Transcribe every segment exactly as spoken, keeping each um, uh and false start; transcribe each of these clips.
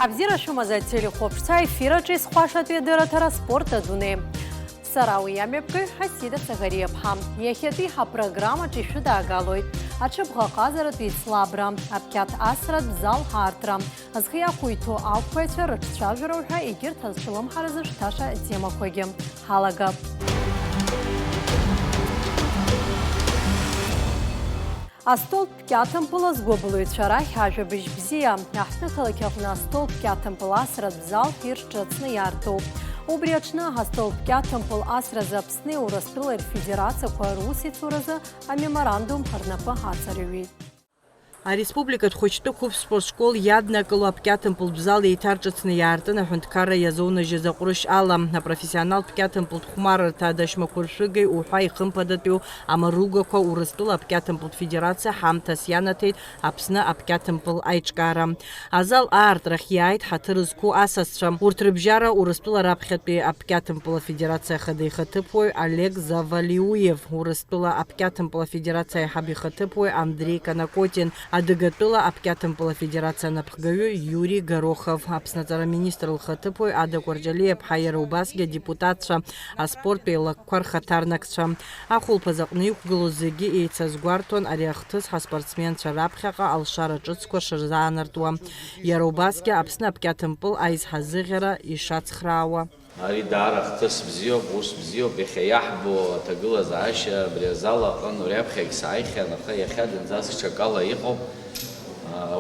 Абзиара шәымаз ателехәаԥшцәа, ефир аҿы исхәашатәи адырраҭара Спорт адунеи. Сара уи амҩаԥгаҩ Ҳасида Цагариаԥҳа. Иахьатәи ҳапрограммаҿы ишәыдаагалоит аҽыбӷаҟазаратә еицлабра, аԥқьаҭ асратә зал аартра, зхы иақәиҭу ақәԥаҩцәа рыҿцәажәара уҳәа егьырҭ азҿлымҳаразы шәҭаша темақәагьы. Ҳалагап. Астол Кьаҭымпыл азгәыблыҩцәа рахь ажәабжь бзиа. Аҳҭнықалақь аҟны астол Кьаҭымпыл асратә зал ирҿыцны иаартуп. Убри аҽны астол Кьаҭымпыл асразы Аԥсни Урыстәылеи рфедерациақәа русеицуразы амеморандум рнапы аҵарҩит. Ареспубликатә хәыҷтәы қәыԥш спортшкол иаднакыло аԥкьаҭымпылтә зал еиҭарҿыцны иаартын аҳәынҭқарра иазонажьыз аҟәрышь ала. Апрофессионалтә кьаҭымпылтә хәмарырҭа адашьмақәыршәыгеи уҳәа ихымԥадатәиу амаругақәа Урыстәыла аԥкьаҭымпылтә федерациа ҳамҭас ианаҭеит Аԥсны аԥкьаҭымпыл аиҿкаара. Азал аартра иааит ҳаҭыр зқәу асасцәа. Урҭ рыбжьара Урыстәыла раԥхьатәи аԥкьаҭымпыл афедерациа ахада ихаҭыԥуаҩ Олег Завалиуев, Урыстәыла аԥкьаҭымпыл афедерациа аиҳаб ихаҭыԥуаҩ Андреи Канакотин, Адыгатәыла аԥкьаҭымпыл афедерациа анапхгаҩы Иури Горохов, Аԥсны аҵара министр лхаҭыԥуаҩ Ада Кәарҷалиаԥҳа, иара убасгьы адепутатцәа, аспорттә еилакқәа рхаҭарнакцәа. Ахәылԥаз аҟны иқәгылоу зегьы еицазгәарҭон ари ахҭыс ҳаспортсменцәа раԥхьаҟа алшара ҿыцқәа шырзаанартуа. Иара убасгьы Аԥсны аԥкьаҭымпыл аизҳазыӷьара ишацхраауа. Ари даара хҭыс бзиоуп, ус бзиоуп, иахьа иаҳбо аҭагылазаашьа абри азал аҟын, уи аԥхьагь сааихьан, аха иахьа зынӡаск ҽакала иҟоуп.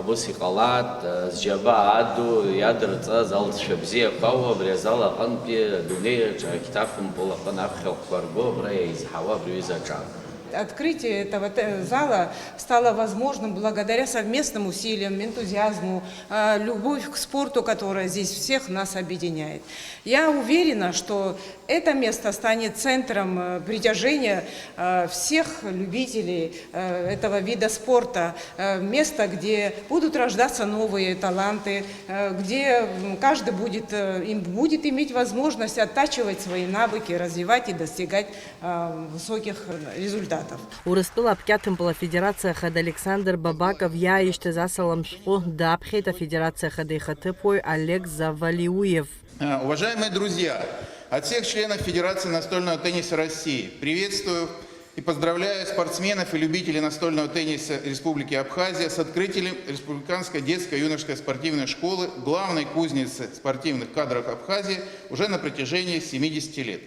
Ус иҟалааит, зџьабаа аду иадырҵаз алҵшәа бзиақәа ау, абри азал аҟынтәи адунеи аҿы ақьҭархымпыл аҟын аԥхьахәқәа рго абра иаизҳауа абри аҩыза аҿар. Открытие этого те-, зала стало возможным благодаря совместным усилиям, энтузиазму, э, любовь к спорту, которая здесь всех нас объединяет. Я уверена, что это место станет центром, э, притяжения, э, всех любителей, э, этого вида спорта, э, место, где будут рождаться новые таланты, э, где, м, каждый будет, э, им будет иметь возможность оттачивать свои навыки, развивать и достигать, э, высоких результатов. Урыстәыла аԥкьаҭымпыл афедерациа ахада Александр Бабаков иааишьҭыз асалам шәҟәы даԥхьеит афедерациа ахада ихаҭыԥуаҩ Олег Завалиуев. Э, уважаемые друзья, от всех членов Федерации настольного тенниса России приветствую и поздравляю спортсменов и любителей настольного тенниса Республики Абхазия с открытием Республиканской детской юношеской спортивной школы, главной кузницы спортивных кадров Абхазии уже на протяжении семидесяти лет.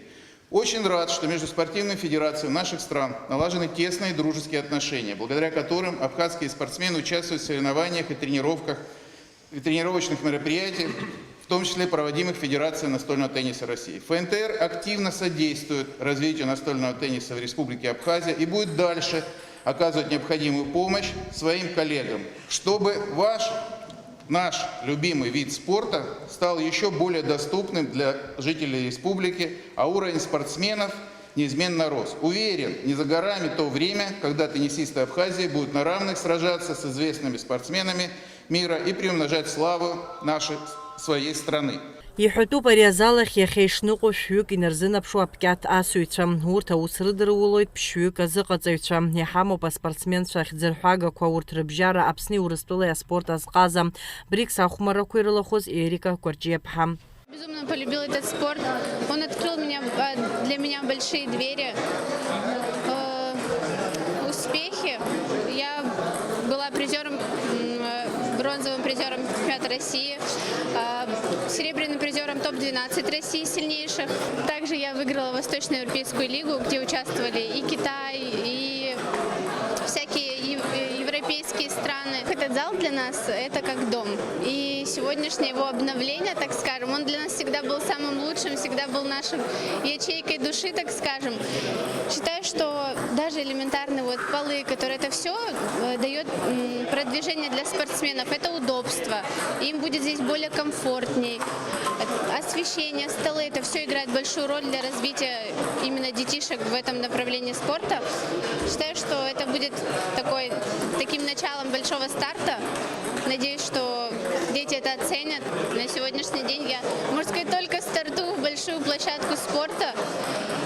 Очень рад, что между спортивными федерациями наших стран налажены тесные дружеские отношения, благодаря которым абхазские спортсмены участвуют в соревнованиях и тренировках и тренировочных мероприятиях, в том числе проводимых Федерацией настольного тенниса России. Ф Н Т Р активно содействует развитию настольного тенниса в Республике Абхазия и будет дальше оказывать необходимую помощь своим коллегам, чтобы ваш, наш любимый вид спорта стал еще более доступным для жителей республики, а уровень спортсменов неизменно рос. Уверен, не за горами то время, когда теннисисты Абхазии будут на равных сражаться с известными спортсменами мира и приумножать славу нашей, своей страны. Иҳәатәуп ари азал ахь иахьа ишныҟәо шәҩык инарзынаԥшуа аԥкьаҭ асыҩцәа. Урҭ аус рыдырулоит ԥшьҩык азыҟаҵаҩцәа. Иҳамоуп аспортсменцәа ахьӡырҳәагақәа, урҭ рыбжьара Аԥсни Урыстәылеи аспорт азҟаза, БРИКС ахәмаррақәа ирылахәыз Ерика Кәарҷиаԥҳа. Безумно полюбил этот спорт. Он открыл меня, э, для меня большие двери. Э, успехи. Я была призером, м, э, бронзовым призером чемпионата России, э, серебряным призером топ двенадцать России сильнейших. Также я выиграла Восточноевропейскую лигу, где участвовали и Китай, и всякие ев-, э, европейские страны. Этот зал для нас — это как дом. И сегодняшнее его обновление, так скажем, он для нас всегда был самым лучшим, всегда был нашим ячейкой души, так скажем. Считаю, что даже элементарные вот полы, которые это все дает, м, продвижение для спортсменов, это удобство. Им будет здесь более комфортней. Освещение, столы, это все играет большую роль для развития именно детишек в этом направлении спорта. Считаю, что это будет такой, таким началом большого старта. Надеюсь, что дети это оценят. На сегодняшний день я, можно сказать, только стартую в большую площадку спорта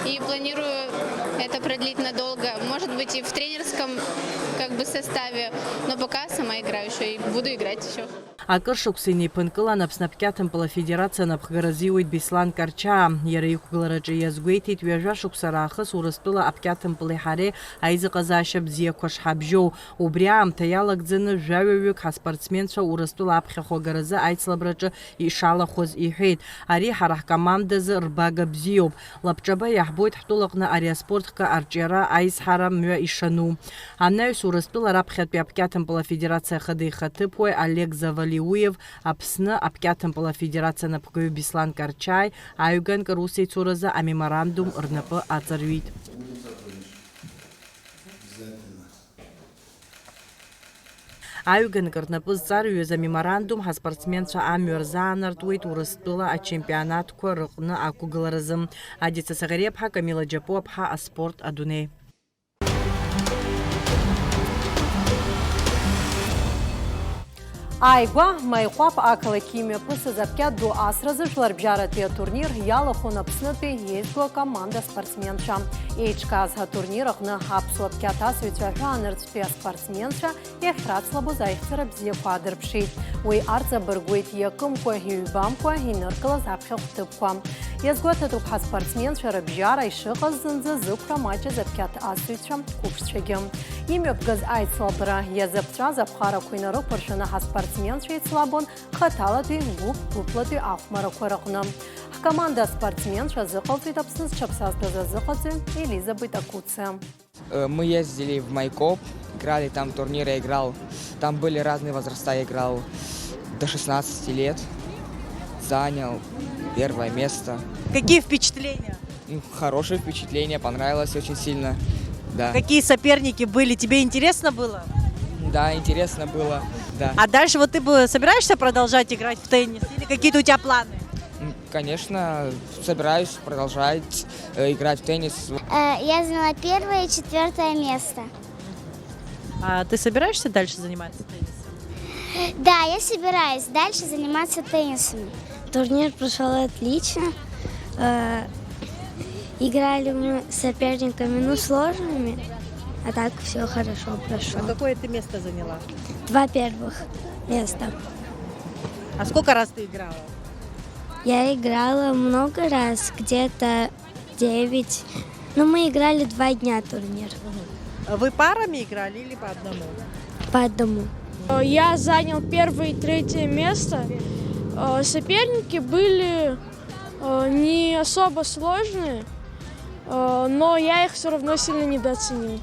и планирую это продлить надолго. Может быть, и в тренерском Как бы составе, но пока сама играю ещё и буду играть ещё. Акыр шықәса инеиԥынкылан Аԥсны аԥкьаҭымпыл афедерациа анапхгара азиуеит Беслан Карчаа. Иара иқәгылараҿы иазгәеиҭеит, ҩажәа шықәса раахыс Урыстәыла аԥкьаҭымпыли ҳареи аизыҟазаашьа бзиақәа шҳабжьоу. Убри аамҭа иалагӡаны жәаҩаҩык ҳаспортсменцәа Урыстәыла аԥхьахә агаразы аицлабраҿы ишалахәыз иҳәеит. Ари ҳара ҳкомандазы рбага бзиоуп. Лабҿаба иаҳбоит ҳтәылаҟны ари аспорт хкы арҿиара аизҳара мҩа ишану. Анаҩс Урыстәыла раԥхьатәи аԥкьаҭымпыл афедерациа ахада ихаҭыԥуаҩ Олег Завалиуев Аԥсны аԥкьаҭымпыл афедерациа анапхгаҩы Беслан Карчааи аҩганк русеицуразы амеморандум рнапы аҵарҩит. Аҩганк рнапы зҵарҩыз амеморандум ҳаспортсменцәа амҩа рзаанартуеит Урыстәыла ачемпионатқәа рыҟны ақәгыларазы. Адица Саӷариаԥҳа, Камила Џьапуаԥҳа, аспорт адунеи. Ааигәа, Маиҟәаԥ ақалақь имҩаԥысыз аԥкьаҭ ду асразы жәларбжьаратәи атурнир иалахәын Аԥснытәи еизго акоманда спортсменцәа. Еиҿкааз ҳатурнир аҟны аԥсуа аԥкьаҭ асыҩцәа аҳәаанырцәтәи аспортсменцәа иахьрацлабоз аихьӡара бзиақәа аадырԥшит. Уи арҵабыргуеит иакымкәа, иҩбамкәа иныркылаз аԥхьахә ҭыԥқәа. Иазгәаҭатәуп ҳаспортсменцәа рыбжьара ишыҟаз зынӡа зықәра маҷыз аԥкьаҭ асыҩцәа қәыԥшцәагьы. Имҩаԥгаз аицлабра иазыԥҵәаз аԥҟарақәа инарықәыршәаны ҳаспортсменцәа еицлабон хаҭалатәи, гәыԥ-гәыԥлатәи ахәмарақәа рыҟны. Ҳкоманда аспортсменцәа азыҟалҵеит Аԥсны зҽаԥсазтәыз азыҟаҵаҩ Елизабет Акуциа. Э, мы ездили в Майкоп, играли там турнир, я играл. Там были разные возраста, я играл до шестнадцати лет. Занял первое место. Какие впечатления? Ну, хорошее впечатление, понравилось очень сильно. Да. Какие соперники были? Тебе интересно было? Да, интересно было, да. А дальше вот ты бы собираешься продолжать играть в теннис? Или какие-то у тебя планы? М, конечно, собираюсь продолжать, э, играть в теннис. Э, я заняла первое и четвёртое место. А ты собираешься дальше заниматься теннисом? Да, я собираюсь дальше заниматься теннисом. Турнир прошёл отлично. Э, играли мы с соперниками, ну, сложными, а так всё хорошо прошло. А какое ты место заняла? Два первых места. А сколько раз ты играла? Я играла много раз, где-то девять. Но мы играли два дня турнир. Вы парами играли или по одному? По одному. Я занял первое и третье место. Э, соперники были, э, не особо сложные, э, но я их всё равно сильно недооценил.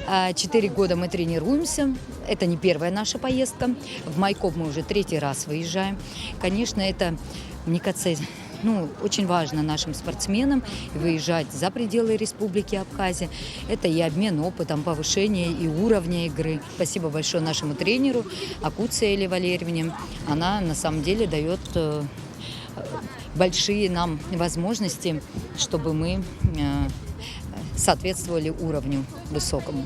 А, четыре года мы тренируемся. Это не первая наша поездка. В Майкоп мы уже третий раз выезжаем. Конечно, это, мне кажется, ну, очень важно нашим спортсменам выезжать за пределы Республики Абхазия. Это и обмен опытом, повышение и уровня игры. Спасибо большое нашему тренеру Акуце Элле Валерьевне. Она на самом деле даёт, э, большие нам возможности, чтобы мы, э, соответствовали уровню высокому.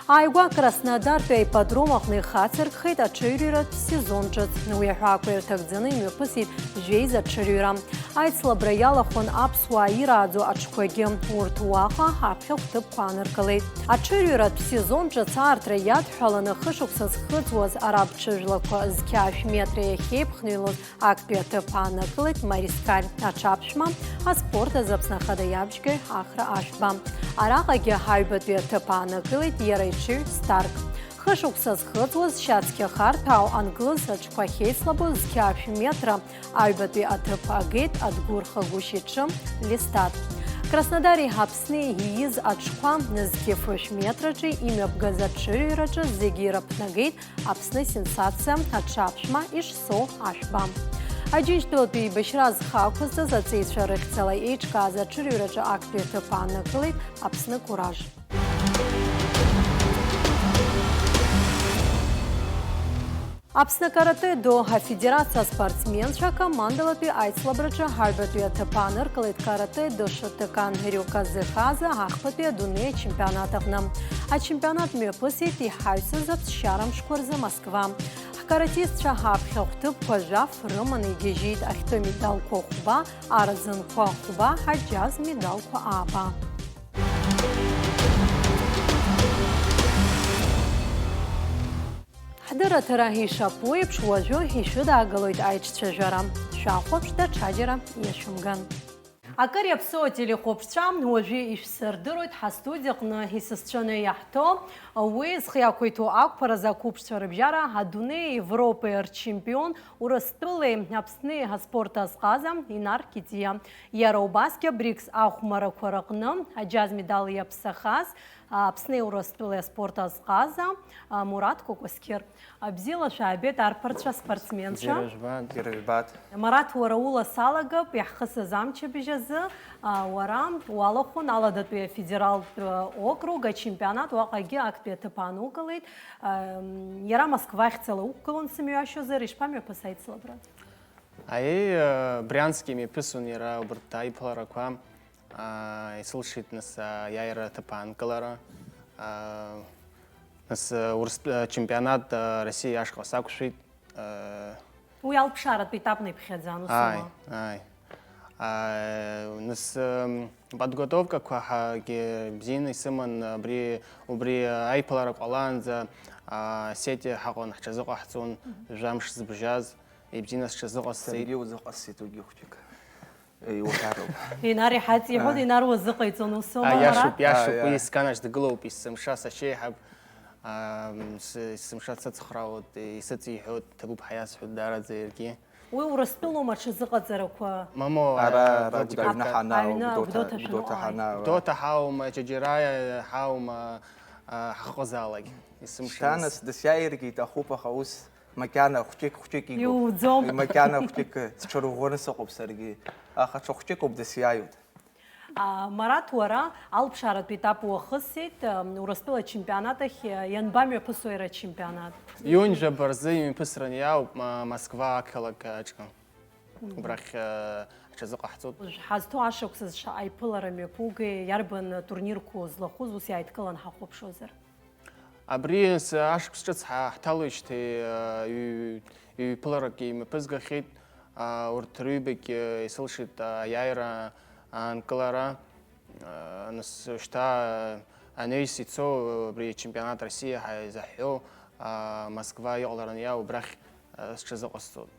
Ааигәа Краснодартәи аипподром аҟны ихацыркхеит аҽырҩратә сезон ҿыц. Уи аҳәаақәа ирҭагӡаны имҩаԥысит жәеиза аҽырҩра. Аицлабра иалахәын аԥсуаа ирааӡо аҽқәагьы. Урҭ уаҟа аԥхьахә ҭыԥқәа ааныркылеит. Аҽырҩратә сезон ҿыц аартра иадҳәаланы хышықәса зхыҵуаз араб ҽыжәлақәа зқьи ашә метра иахьеиԥхныҩлоз актәи аҭыԥ ааныркылеит Марискаль аҽаԥшәма, аспорт азы Аԥсны Ахада иабжьгаҩ Ахра Ашәба. Араҟагьы аҩбатәи аҭыԥ ааныркылеит иара иҽыҩ Старк. Хышықәса зхыҵуаз шьацқьа харҭәаау англыз аҽқәа ахьеицлабоз зқьи ашә метра аҩбатәи аҭыԥ агеит Адгәыр Хагәышь иҽы Листат. Краснодari Аԥсни ииз аҽқәа зқьи фышә метраҿы имҩаԥгаз аҽырҩраҿы зегьы ирыԥнагеит Аԥсны сенсациа аҽаԥшәма Ишсоу Ашәба. Аџьынџьтәылатәи еибашьра зхы ақәызҵаз аҵеицәа рыхьӡала еиҿкааз аҽырҩраҿы актәи аҭыԥ ааннакылеит Аԥсны Кураж. Аԥсны каратэ-до афедерациа аспортсменцәа акомандалатәи аицлабраҿы ҳаҩбатәи аҭыԥ ааныркылеит каратэ-до Шотокан Рюка зыхазы ахԥатәи адунеи ачемпионат аҟны. Ачемпионат мҩаԥысит иҳаҩсыз аԥсшьара мшқәа рзы Москва. Каратистцәа аԥхьахә ҭыԥқәа жәаф рыманы игьежьит, ахьтәы медалқәа хәба, арзынқәа хәба, аџьаз медалқәа ааба. Ҳдырраҭара ишаԥу еиԥш, уажәы ишәыдаагалоит аиҿцәажәара. Шәахәаԥш, даҽаџьара иашәымган. Акыр иаԥсоу ателехәаԥшцәа, уажәы ишәсырдыруеит ҳастудиаҟны исасцәаны иаҳҭо, уи зхы иақәиҭу ақәԥаразы ақәыԥшцәа рыбжьара адунеи Европеи рчемпион, Урыстәылеи Аԥсни аспорт азҟаза Инар Китиа. Иара убасгьы БРИКС ахәмарақәа рыҟны аџьаз медал иаԥсахаз Аԥсни Урыстәылеи аспорт азҟаза Мураҭ Кәакәасқьыр. Бзиала шәаабеит, арԥарцәа, спортсменцәа. Бзиара жәбан. Бзиара жәбат. Мараҭ, уара ула салагап, иаҳхысыз амчыбжь азы, а, уара уалахәын Аладатәи афедералтә, а, округ ачемпионат, уаҟагьы актәи аҭыԥ аанукылеит. Ам, иара Москва ахьцала уқәгылон, сымҩашьозар, ишԥамҩаԥыс аицлабра? Аиеи, а, Брянск имҩаԥысон иара убарҭ аиԥыларақәа. Аа, исылшеит нас, аа, аиааира аҭыԥ аанкылара. Аа, нас, аа, Урыстә-, аа, чемпионат, аа, Россиа ашҟа сақәшәеит. Аа, Уи алԥшааратә етапны иԥхьаӡан, ус ааи, ама? Ааи. Аа, нас, м, подготовкақәа ҳагьы бзианы исыман, абри, убри аиԥылара ҟалаанӡа, аа, Осетиа ҳаҟан ҳҽазыҟаҳҵон, Мгм. Жәамш зыбжьаз, ибзианы сҽазыҟасҵеит. Саргьы узыҟасҵеит уигьы хәҷык. Иуҳәароуп. Инар иҳаҵиҳәон, Инар уазыҟаиҵон, усома, Иашоуп, Марат? Иашоуп, Аиа. Уи исканахь дгылоуп, есымша сашьеиҳаб, ам, с-, есымша дсыцхраауеит, исыҵиҳәоит, ҭабуп ҳәа иасҳәоит даараӡа иаргьы. Уи Урыстәылоума аҽазыҟаҵарақәа? Мамо, Ара, а, ара, Владикавказ. Гәдоуҭа ҳанаау, Аҩны Гәдоуҭа, Гәдоуҭа Гәдоуҭа ҳанаау. Гәдоуҭа ҳаума, Џьаџьараиа ҳаума, а, ҳахҟызаалак, есымша Шьҭа нас. Нас дысиааиргеит ахәыԥ, аха ус Макьана хәҷык-хәҷык игоуп. Иуӡом. Макьана хәҷык сҽырӷәӷәаны сыҟоуп саргьы. Аха ҽа хәҷыкоуп дысиааиуеит. А, Мараҭ, уара алԥшааратә етап уахысит, ам, Урыстәыла ачемпионат ахь, а, ианбамҩаԥысуеи ара ачемпионат? Июнь жәаба рзы имҩаԥысраны иаауп, ма-, Москва ақалақь аҿы. Мгм. Убрахь, а, аҽазыҟаҳҵоит. Уажә ҳазҭоу ашықәсазы шаҟа аиԥылара мҩаԥугеи, иарбан турнирқәоу злахәыз, ус иааидкылан ҳахәаԥшуазар? Абри ас-, ашықәс ҿыц ҳа-, ҳҭалоижьҭеи, а, ҩ-, ҩ-, ҩ-, ҩԥыларак имҩаԥызгахьеит, а, урҭ рыҩбагь, а, исылшеит, а, аиааира аанкылара, а, нас шьҭа, а, анеис ицо, абри чемпионат Россиа ҳәа изаҳҳәо, а, Москва иҟалараны иаау, убрахь, а, сҽазыҟасҵоит.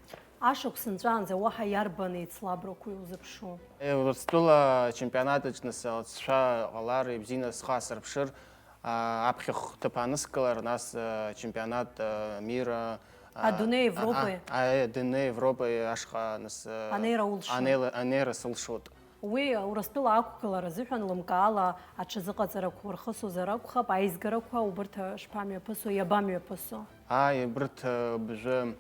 Ашықәс нҵәаанӡа уаҳа иарбан еицлабрақәа иузыԥшу? Е, Урыстәыла ачемпионат аҿы нас алҵшәа ҟалар, ибзианы схы асырԥшыр, а, аԥхьахә ҭыԥ аныскылар, нас, а, чемпионат, а, мира, а, Адунеи, Европеи? А, а, е, Адунеи, Европеи ашҟа, нас, а, Анеира улшоит. Анеила-, анеира сылшоит. Уи Урыстәыла ақәгылара азыҳәан лымкаала аҽазыҟаҵарақәа урхысозар акәхап, аизгарақәа убырҭ шԥамҩаԥысуеи, иабамҩаԥысу? Ааи, абырҭ, а, бжәы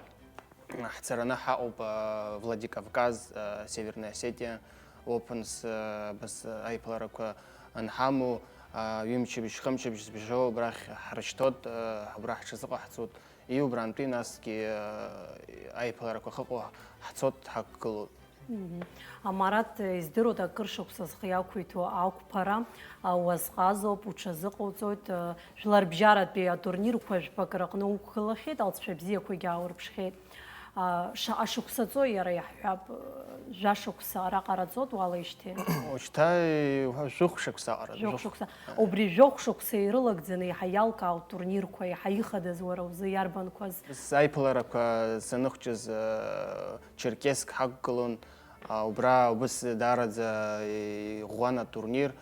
Ҳцараны ҳаҟоуп, а, Владикавказ, а, Северная Осетия, Open с-, а, бас аиԥыларақәа анҳамоу, а, ҩымчыбжь, хымчыбжь збжьоу абрахь ҳрышьҭоит, а, убра ҳҽазыҟаҳҵоит. И убрантәи насгьы, а, аиԥыларақәа ахьыҟоу ҳцоит, ҳақәгылоит. Мгм. А, Мараҭ, издыруада, акыр шықәса зхы иақәиҭу ақәԥара, а, уазҟазоуп, уҽазыҟауҵоит, а, Жәларбжьаратәи атурнирқәа жәпак рыҟны уқәгылахьеит, алҵшәа бзиақәагьы ааурԥшхьеит. А, шаҟа шықәса ҵуеи иара, иаҳҳәап, жәа шықәса араҟа раҵоит уалеижьҭеи? Ушьҭа жәохә шықәса аҟара, Жәохә жәохә. Шықәса. Убри жәохә шықәса ирылагӡаны иаҳа иалкаау турнирқәа, иаҳа ихадаз уара узы иарбанқәаз? Нас аиԥыларақәа саныхәҷыз, а, Черкесск ҳақәгылон, а, убра убыс даараӡа иӷәӷәан атурнир.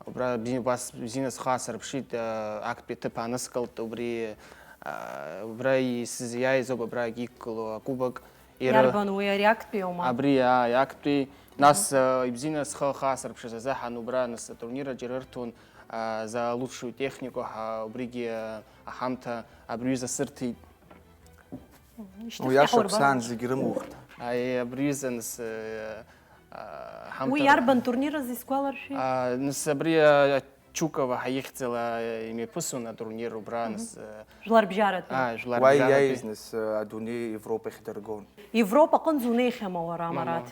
Убра бзи-, убас бзианы схы аасырԥшит, а, актәи аҭыԥ ааныскылт, убри, а, убра исызиааиз ауп абрагь иқәгылоу акубок. Ира-, Иарбан уи, ари актәи аума? Абри, ааи, актәи. Нас, Мгм. а, ибзианы схы ахы аасырԥшыз азыҳәан убра, нас, атурнир аҿы ирырҭон, а, за лучшую технику ҳәа, убригьы, а, аҳамҭа абри ҩыза сырҭеит. Мгм. Ишьҭахь Уи иаҳурбар ашықәсан ауп. Зегь рымухт. Ааи, абри ҩыза, нас, а, Уи ҳамҭа иарбан турнирыз исгәаларшәеи? А, нас абри, а, Чукова ҳәа ихьӡала, а, имҩаԥысон атурнир убра, Мгм. нас, а, Жәларбжьаратәи. А, Уа жәларбжьаратәи. Иааиз, нас, а, адунеи Европахь дыргон. Европа аҟынӡа унеихьама уара, Мама. Мараҭ?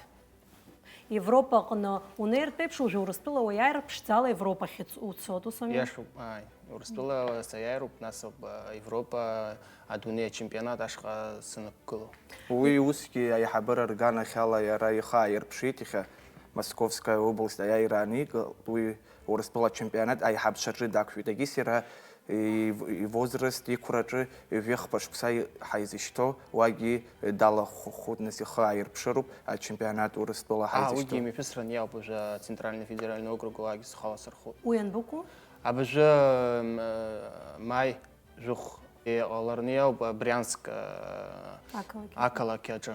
Европа аҟны унеиртә еиԥш, уажәы Урыстәыла уаиааир ԥшӡала Европахь уц-, уцоит, ус ами? Иашоуп, ааи. Урыстәыла саиааироуп, нас ауп, а, Европа, адунеи ачемпионат ашҟа сынықәгыло. Уи усгьы аиҳабыра рганахьала иара ихы ааирԥшит, иахьа Московская область аиааира аникылт, уи Урыстәыла ачемпионат аиҳабцәаҿы дақәшәеит. Егьыс иара ив-, ивозраст иқәраҿы ҩажәихԥа шықәса ҳаизышьҭоу уагьы далахәхәыт, нас ихы ааирԥшыроуп ачемпионат Урыстәыла ҳаизышьҭоу. Уигьы имҩаԥысран иауп, уажәы Центральный федеральный округ уаагьы схала сырхуп. Уи анбыкәу? Абыржәы, м, э, маи жәохә иҟаларны иауп, э, Брианск, э, Ақалақь. Ақалақь аҿы.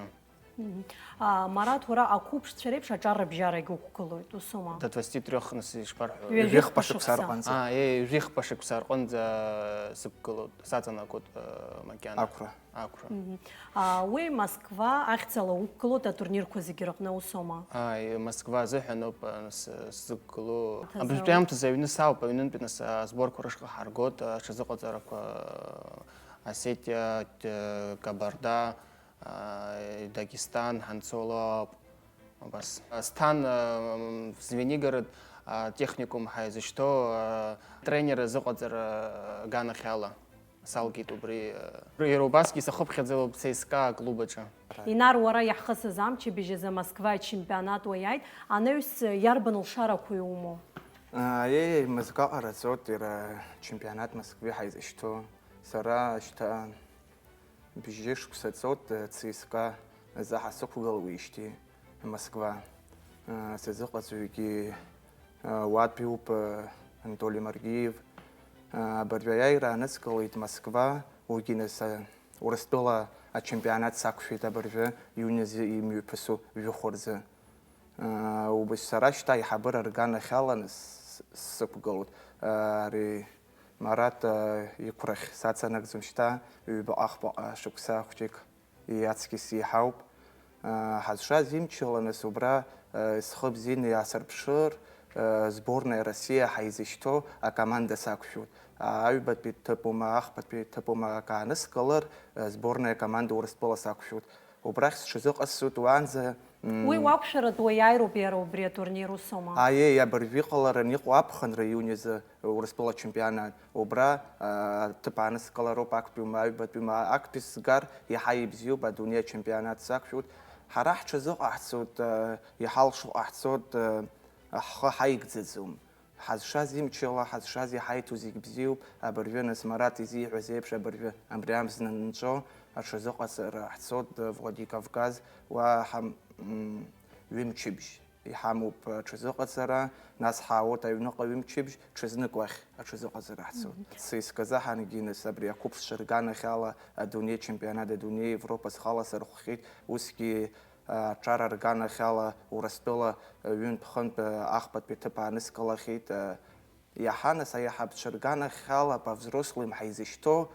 Мгм. А, Мараҭ, уара ақәыԥшцәа реиԥш аҿар рыбжьарагь уқәгылоит, усоума? До двадцати трёх нас ишԥарҳәо? Ҩажәихԥа Ҩажәихԥа шықәса шықәса. Рҟынӡа. А, е, ҩажәихԥа шықәса рҟынӡа сықәгылоит, саҵанакуеит, э, макьана. Ақәра. Ақәра. Мгм. А, уи Москва ахьӡала уқәгылоит атурнирқәа зегьы рыҟны, усоума? Ааи, Москва азыҳәан ауп, а, с-, сзықәгылоу. Аҭаза Абыржәтәи ауп. Аамҭазы аҩны сауп, аҩнынтәи нас, а, азборқәа рышҟа ҳаргоит, а, ҽазыҟаҵарақәа, а, Осетиа, а, Кабарда, а, Дагестан ҳанцо ауп. Убас. А, Сҭан, а, м, Звенигород, а, техникум ҳаизышьҭоу, а, тренер азыҟаҵара, а, аганахьала. Салгеит убри, э, иара убасгьы сахыԥхьаӡалоуп ЦСКА аклуб аҿы. Инар, уара иаҳхысыз амчыбжь азы Москва ачемпионат уаиааит, анаҩс иарбан лшарақәа иумоу? Аиеи, Москваҟа раҵоит иара ачемпионат Москвеи ҳаизышьҭоу. Сара шьҭа бжьышықәса ҵоит, э, ЦСКА азы ҳасықәгылуеижьҭеи. Москва. Сазыҟаҵаҩгьы уатәиуп, Анатоли Маргиев. Абыржәы аиааира ааныскылеит Москва, уигьы нас Урыстәыла ачемпионат сақәшәеит абыржәы иуни азы имҩаԥысу жәохә рзы. Убас сара шьҭа аиҳабыра рганахьала нас сықәгылоит. Ари Марат иқәрахь саҵанакӡом шьҭа, ҩбаҟа-хԥаҟа шықәса хәҷык. Иацгьы сеиҳауп. Ҳазшаз имчала, нас, убра, схы бзианы иаасырԥшыр, сборная Россия ҳаизышьҭоу акоманда сақәшәоит. Аҩбатәи ҭыԥума, ахԥатәи ҭыԥума акы ааныскылар, сборная команда Урыстәыла сақәшәоит. Убрахь сҽазыҟасҵоит уаанӡа, м, Уи уақәшәаратә уаиааироуп иара убри атурнир, усоума? Аиеи, абыржәы иҟаларан иҟоу аԥхынра иуни азы Урыстәыла ачемпионат. Убра, а, аҭыԥ ааныскылароуп актәиума, аҩбатәиума, актәи сгар иаҳа ибзиоуп, адунеи ачемпионат сақәшәоит. Ҳара ҳҽазыҟаҳҵоит, а, иҳалшо ҟаҳҵоит, а, ҳхы ҳаигӡаӡом. Ҳазшаз имчала, ҳазшаз иҳаиҭо зегь бзиоуп, абыржәы нас Марат изиҳәаз еиԥш, абыржәы абри амза нанҵәо аҽазыҟаҵара ҳцоит, а, Владикавказ, уа ҳам-, м, ҩымчыбжь. Иҳамоуп аҽазыҟаҵара, нас ҳаауеит аҩныҟа ҩымчыбжь, ҽазнык уахь аҽазыҟаҵара ҳцоит. Мгм. Цы исказаҳангьы, нас, абри ақәыԥшцәа рганахьала адунеи ачемпионат, адунеи Европа схала сырхәхьеит, усгьы, а, аҿар рганахьала Урыстәыла, а, ҩынтә-хынтә, а, ахԥатәи аҭыԥ ааныскылахьеит, а, Иаҳа нас аиҳабацәа рганахьала по-взрослым ҳаизышьҭоу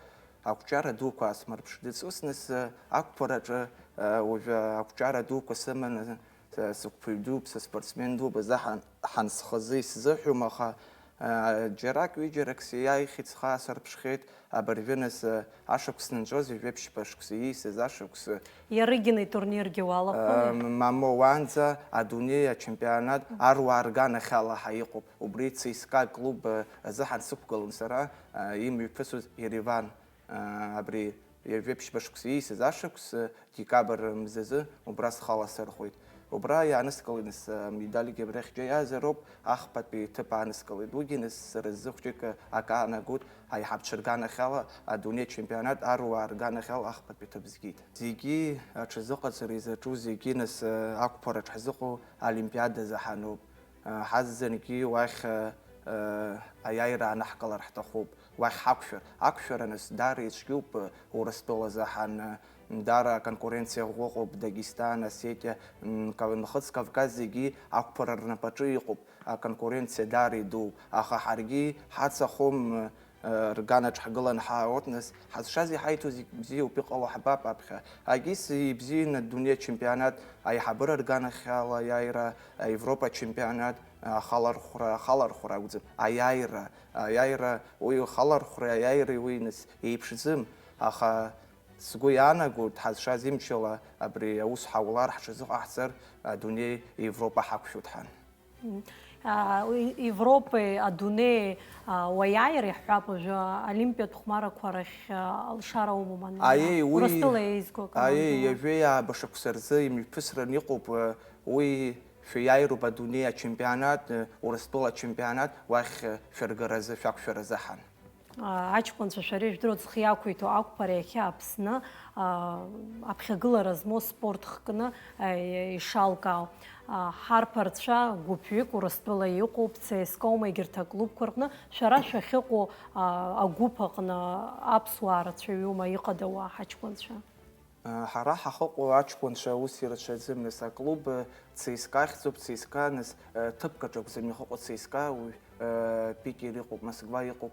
ақәҿиара дуқәа аасмырԥшӡеит. Ус нас, э, ақәԥараҿы, э, уажәы ақәҿиара дуқәа сыманы, э, сықәԥаҩ дууп, сыспортсмен дууп азы ҳан-, ҳансхазы исзыҳәом, аха, э, џьарак-ҩыџьарак сиааихьеит, схы аасырԥшхьеит, абыржәы нас, э, ашықәс нынҵәоз ҩажәи ԥшьба шықәса ииасыз ашықәс, э, Иарыгьы итурниргьы уалахәын. Э, мамоу, уаанӡа адунеи ачемпионат аруаа рганахьала ҳа иҟоуп. Убри ЦСКА клуб, э, азы ҳансықәгылон сара, э, имҩаԥысуаз Ереван, э, абри ҩажәи ԥшьба шықәса ииасыз ашықәс, э, декабр мзазы убра схала сырхәеит. Убра иааныскылеит нас, э, амедальгьы абрахь џьа иаазароуп, ахԥатәи ҭыԥ ааныскылеит. Уигьы нас сара сзы хәҷык, э, акы аанагоит, аиҳабацәа рганахьала адунеи ачемпионат аруаа рганахьала ахԥатәи ҭыԥ згеит. Зегьы аҽазыҟаҵара изаҿу зегьы нас, э, ақәԥараҿ ҳзыҟоу олимпиадазы ҳануп. Э, ҳаззаргьы уахь, э, э, аиааира аанаҳкылар ҳҭахуп. Уахь ҳақәшәар. Ақәшәара нас даара ицәгьоуп, э, Урыстәылазы ҳан, э, даара аконкуренциа ӷәӷәа ыҟоуп, Дагестан, Осетиа, м, Ка-, Нхыҵ Кавказ зегьы ақәԥара рнапаҿы иҟоуп, аконкуренциа даара идууп. Аха ҳаргьы ҳаҵахом, э, рганаҿ ҳгыланы ҳаауеит, нас, ҳазшаз иҳаиҭо зегь бзиоуп, иҟало ҳбап аԥхьа. Агьыс ибзианы адунеи ачемпионат, аиҳабыра рганахьала аиааира, аевропа ачемпионат, ахалархәра, ахалархәра акәӡам, аиааира, аиааира, уи ахалархәреи аиааиреи уи, нас, еиԥшӡам, аха Сгәы иаанагоит, ҳазшаз имчала абри аус ҳаулар, ҳҽазыҟаҳҵар, адунеи Европа ҳақәшәоит ҳан. Европеи адунеи уаиааира иаҳҳәап, уажәы олимпиатә хәмарақәа рахь алшара умоума? Аиеи, уи Урыстәыла еизго акоманда. Аиеи, ҩажәеи ааба шықәса рзы имҩаԥысран иҟоуп, уи шәиааироуп адунеи ачемпионат, Урыстәыла ачемпионат, уахь шәыргаразы, шәақәшәаразы ҳан. Аҷкәынцәа шәара ижәдыруа ӡхы иақәиҭу ақәԥара иахьа Аԥсны аԥхьагылара змоу спорт хкны ишалкаау. Ҳарԥарцәа гәыԥҩык Урыстәыла иҟоуп, Цеискоума, егьырҭ аклубқәа рҟны шәара шәахьыҟоу агәыԥ аҟны аԥсуаа рацәаҩума, иҟада уа ҳаҷкәынцәа? Ҳара ҳахьыҟоу аҷкәынцәа аус ирацәаӡам, нас аклуб Цеиска ахьӡуп, Цеиска, нас ҭыԥк аҿы акәӡам иахьыҟоу Цеиска, уи Питер иҟоуп, Москва иҟоуп.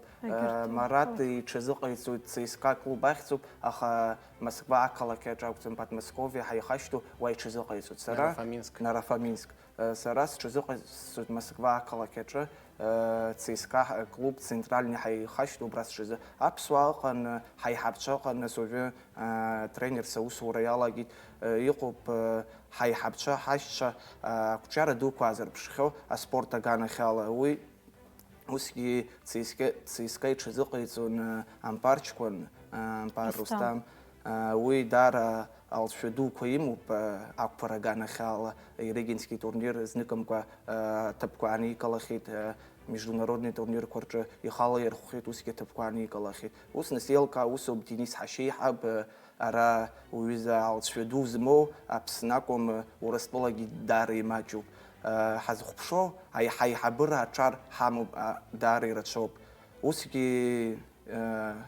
Марат иҽазыҟаиҵоит, Цеиска клуб ахьӡуп, аха Москва ақалақь аҿы акәӡам, Подмосковье ҳаихашьҭоу уа иҽазыҟаиҵоит. Сара Нарафаминск. Нарафаминск. Сара сҽазыҟаиҵоит Москва ақалақь аҿы, Цеиска клуб Центральный ҳаихашьҭоу убра сҽазы. Аԥсуаа ыҟан, ҳаиҳабцәа ыҟан, нас уажәы тренерс аусура иалагеит. Иҟоуп ҳаиҳабцәа, ҳашьцәа, ақәҿиара дуқәа аазырԥшхьоу аспорт аганахьала. Уи усгьы Цеиска, Цеиска иҽазыҟаиҵон Ампар ҷкәын, Ампар Рустам. Рустам. Уи даара алҵшәа дуқәа имоуп, ақәԥара аганахьала, Регенский турнир зныкымкәа аҭыԥқәа ааникылахьеит, международный турнирқәа рҿы ихала иархәхьеит, усгьы аҭыԥқәа ааникылахьеит. Ус нас еилкаа усоуп, Денис ҳашьеиҳаб, ара уҩыза алҵшәа ду змоу Аԥсны акәым, Урыстәылагьы даара имаҷуп. Ҳазхәаԥшуа, аиҳа-, аиҳабыра аҿар ҳамоуп, даара ирацәоуп. Усгьы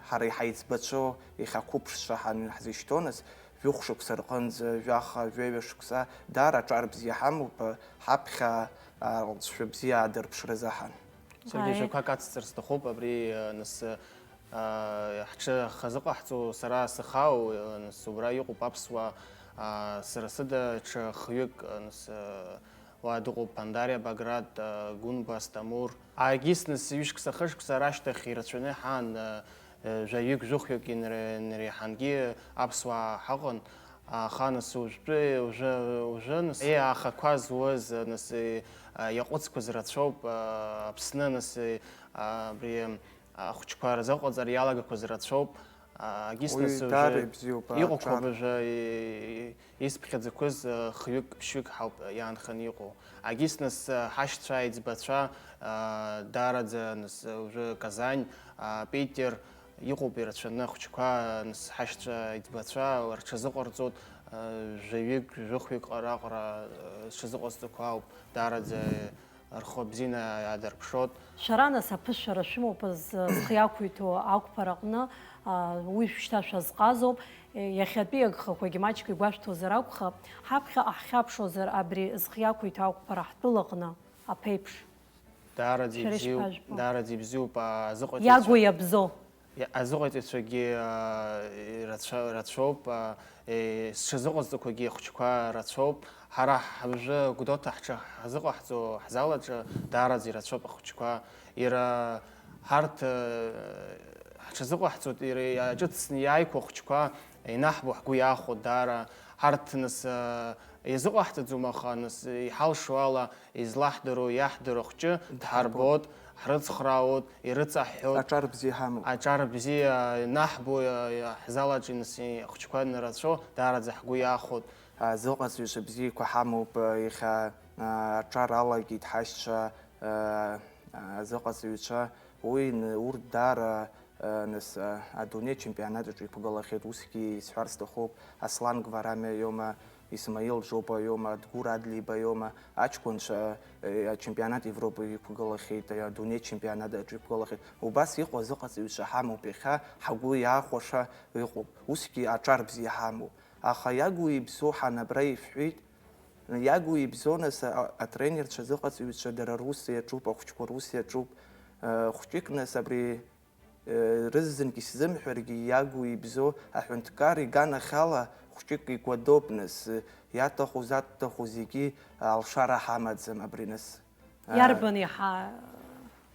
Ҳара иҳаиҵбацәоу, иахьа қәыԥшцәа ҳан-, ҳзышьҭоу, нас, жәохә шықәса рҟынӡа, жәаха, жәаҩа шықәса, даара аҿар бзиа ҳамоуп, ҳаԥхьа алҵшәа бзиа аадырԥшразы ҳан. Саргьы Ааи. Шьақәак ацҵар сҭахуп, абри, нас, ҳҽы ҳазыҟаҳҵо сара сахаау, нас, убра иҟоуп аԥсуаа, сара сыда ҽа хҩык, нас, Уа дыҟоуп Пандариа Баграт, Гәынба Асҭамыр. Агьыс нас ҩышықәса хышықәса рашьҭахь ирацәаны ҳаан, жәаҩык, жәохәҩык инре-, инреиҳангьы аԥсуаа ҳаҟан. Аха нас уажәтәи, уажәы, уажәы нас, е, ахақәа зуаз, нас, е, иаҟәыҵқәаз рацәоуп, Аԥсны нас, е, абри, ахәыҷқәа рзыҟаҵара иалагақәаз рацәоуп. Агьыс Уи нас даара уажәы ибзиоуп, иҟақәоуп аҿар. Уажәы, е, Исԥхьаӡақәаз, э, хҩык, ԥшьҩык ҳауп, э, иаанханы иҟоу. Агьыс нас, э, ҳашьцәа аиҵбацәа, э, даараӡа нас, э, уажәы Казань, э, Питер, иҟоуп ирацәаны ахәыҷқәа, э, нас ҳашьцәа аиҵбацәа рҽазыҟарҵоит, э, жәаҩык, жәохәҩык раҟара, э, зҽазыҟазҵақәа ауп, даараӡа, э, рхы бзианы иаадырԥшроит. Шәара, нас, аԥышәара шәымоуп з-, зхы иақәиҭу ақәԥараҟны, а, уи шәышьҭа шәазҟазоуп. Е, иахьатәи агхақәагьы маҷк игәашәҭозар акәхап, ҳаԥхьаҟа ҳхьаԥшуазар, абри зхы иақәиҭу ақәԥара ҳтәылаҟны аԥеиԥш. Даараӡа Шәара ибзиоуп, ишԥажәбо? Даараӡа ибзиоуп, а, азыҟаҵаҩцәа. Иагу иабзоу. Иа-, азыҟаҵаҩцәагьы, а, ирацәа-, рацәоуп, а, е, зҽазыҟазҵақәагьы ахәыҷқәа рацәоуп. Ҳара ҳажәы Гәдоуҭа ҳҽы ҳазыҟаҳҵо ҳзал аҿы даараӡа ирацәоуп ахәыҷқәа. Иара ҳарҭ, э, ҳҽазыҟаҳҵоит, иара иаҿыцны иааиқәо ахәыҷқәа инаҳбо ҳгәы иаахәо даара. Ҳарҭ, нас, э, иазыҟаҳҵаӡом, аха, нас, иҳалшо ала, излаҳдыруа, иаҳдыруа ахәҷы дҳарбоит, ҳрыцхраауеит, ирыҵаҳҳәоит. Аҿар бзиа ҳамоуп. Аҿар бзиа инаҳбо, э, ҳзал аҿы, нас, ахәҷқәа анырацәоу, даараӡа ҳгәы иаахәоит. Азыҟаҵаҩцәа бзиақәа ҳамоуп, э, иахьа, э, аҿар алагеит ҳашьцәа, э, азыҟаҵаҩцәа. Уи н-, урҭ даара, э, нас, э, адунеи ачемпионат аҿы иқәгылахьеит, усгьы исҳәар сҭахуп, Аслан Гварамиа иоума, Исмаил Џьопа иоума, Дгәыр Адлеиба иоума, аҷкәынцәа, э, ачемпионат Европа иқәгылахьеит, э, адунеи ачемпионат аҿы иқәгылахьеит. Убас иҟоу азыҟаҵаҩцәа ҳамоуп, иахьа ҳгәы иаахәаша ыҟоуп, усгьы аҿар бзиа ҳамоуп. Аха иагу ибзоу ҳан абра ишәҳәеит, иагу ибзоу нас, а, атренерцәа, азыҟаҵаҩцәа дара рус иаҿуп, ахәҷқәа рус иаҿуп, э, хәҷык нас абри Рызынтә исзымҳәаргьы, иагу ибзоу аҳәынҭқар иганахьала хәҷык икәадоуп, нас, иаҭаху-заҭаху зегьы алшара ҳамаӡам абри, нас. Иарбан иаҳа?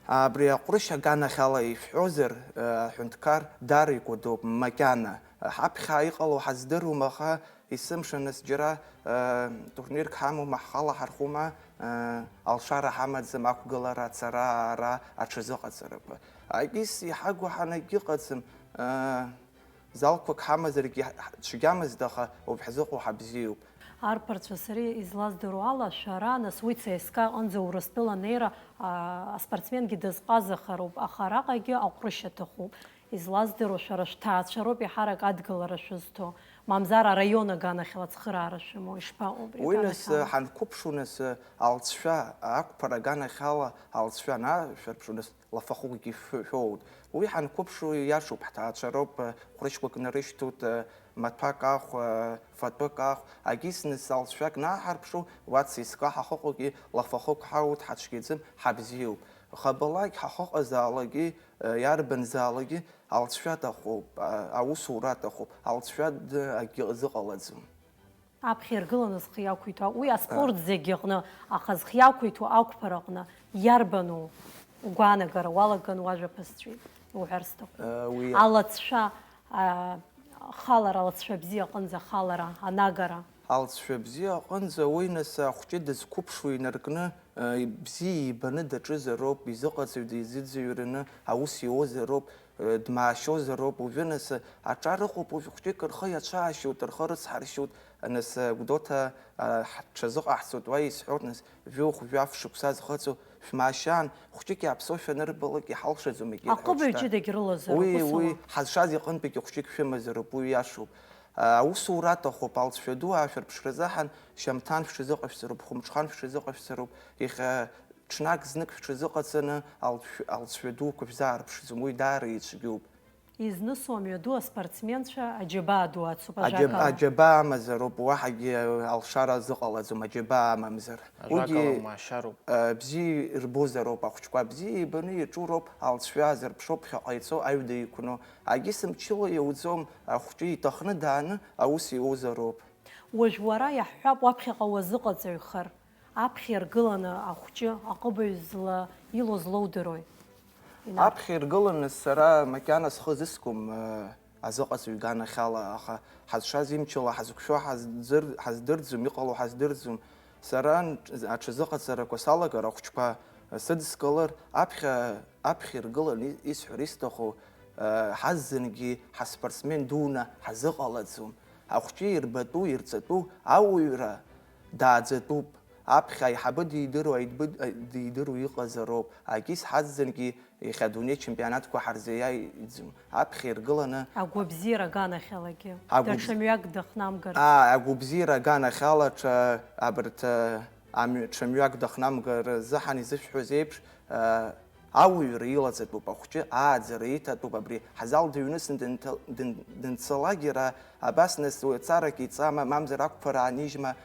Абри аҟәрышь аганахьала ишәҳәозар, аҳәынҭқар даара икәадоуп, макьана. Ҳаԥхьа иҟало ҳаздыруам, аха есымша нас џьара, э, турнирк ҳамоума, ҳхала ҳархума, э, алшара ҳамаӡам ақәгылара, ацара, аара, аҽазыҟаҵарақәа. Акис иҳагу ҳанагь ыҟаӡам, э, залқәак ҳамазаргьы ҳ-, ҳ-, цәгьамызт, аха убри ҳзыҟоу ҳабзиоуп. Арԥарцәа сареи излаздыруа ала, шәара, нас, уи ЦСКА аҟынӡа Урыстәыла анеира, а, аспортсменгьы дазҟазахароуп, аха араҟагьы аҟәрышь аҭахуп. Излаздыруа, шәара шәҭаацәа роуп еиҳарак адгылара шәызҭо, мамзар араион аганахьала ацхыраара шәымоу, ишԥаҟоу убри аганахьала? Уи нас, ҳанқәыԥшу, нас, алҵшәа, ақәԥара аганахьала алҵшәа анашәарԥшу, нас, лафахәыкгьы шәы-, шәоут. Уи ҳанқәыԥшу, иашоуп, ҳҭаацәа роуп, ҟәрышьқәак нарышьҭут, маҭәак ахә, фатәык ахә, агьыс нас алҵшәак наҳарԥшу, уа ЦСКА ҳахыҟоугьы лафахәык ҳауит, ҳацәгьаӡым, ҳабзиоуп. Хабалак ҳахыҟазаалакгьы, иарбанзаалакгьы алҵшәа аҭахуп, а-, аусура аҭахуп, алҵшәа д-, акгьы зыҟалаӡом. Аԥхьа иргыланы зхы иақәиҭу, уи аспорт А. зегьы аҟны, аха зхы иақәиҭу ақәԥараҟны иарбану угәаанагара уалаган уажәа ԥысҵәеит уҳәар сҭахуп. Э, уи Алацәа, а, халара, алацәа бзиа аҟынӡа халара, анагара. Алҵшәа бзиа аҟынӡа уи нас ахәҷы дызқәыԥшу инаркны, э, бзиа ибаны даҿызароуп, изыҟаҵаҩ дизыӡырҩраны аус иуозароуп, э, дмаашьозароуп, уажәы нас аҿар ыҟоуп, уажә хәҷык рхы иацәаашьоит, рхы рыцҳаршьоит, нас, э, Гәдоуҭа, э, ҳ-, ҽазыҟаҳҵоит, уа исҳәоит, нас, жәохә-жәаф шықәса зхыҵуа шәмаашьан, хәҷык иааԥсоушәа анырбалак иҳалшаӡом, егьи Аҟыбаҩ рҳәаҿҳәа. ҷыдагь рылазароуп, Уи, усала. уи, ҳазшаз иҟынтәигьы хәҷык шәымазароуп, уи иашоуп. Аусура аҭахуп, алҵшәа ду аашәырԥшразы ҳан, шьамҭан шәҽазыҟашәҵароуп, хәымҽхан шәҽазыҟашәҵароуп, иахьа ҽнак знык шәҽазыҟаҵаны алҵшә-, алҵшәа дуқәа шәзаарԥшӡом, уи даара ицәгьоуп. Изнысу амҩаду аспортсменцәа аџьабаа ду ацуп, Аџьаб-, ажәакала. аџьабаа амазароуп, уаҳагьы алшара зыҟалаӡом, аџьабаа амамзар. Ажәакала, Уигьы, маашьароуп. э, бзиа ирбозароуп ахәҷқәа, бзиа ибаны иаҿу роуп, алҵшәа азырԥшроуп, ԥхьаҟа ицо аҩада иқәну. Агьыс мчыла иауӡом, ахәҷы иҭахны дааны аус иуозароуп. Уажә уара иаҳҳәап, уаԥхьаҟа уазыҟаҵаҩхар, аԥхьа иргыланы ахәҷы аҟыбаҩ зла илоу злоудыруеи? Инар. Аԥхьа иргыланы сара макьана схы зыскуам, э, азыҟаҵаҩ иганахьала, аха ҳазшаз имчала ҳазқәшәо ҳаздыр-, ҳаздырӡом, иҟало ҳаздырӡом. Сара н-, аҽазыҟаҵарақәа салагар, ахәҷқәа сыдыскылар, аԥхьа, аԥхьа иргыланы исҳәар исҭаху, э, ҳаззынгьы ҳаспортсмен дуны ҳазыҟалаӡом. Ахәҷы ирбатәу, ирҵатәу ауаҩра дааӡатәуп. Аԥхьа аиҳабы дидыруа, аидбы-, дидыруа иҟазароуп. Агьыс ҳаззынгьы иахьа адунеи чемпионатқәа ҳарзеиааиӡом. Аԥхьа иргыланы Агәабзиара аганахьалагьы. Агәабз-, Даҽа мҩак дахнамгарц. Аа, агәабзиара аганахьала ҽа-, абарҭ, а, амҩ-, ҽа мҩак дахнамгар азыҳәан изышәҳәоз еиԥш, а, ауаҩра илаҵатәуп, ахәҷы ааӡара иҭатәуп, абри Ҳазал дыҩнысын дынҭал-, дын-, дынцалак иара, абас нас уи аҵарак иҵама, мамзар ақәԥара аанижьма,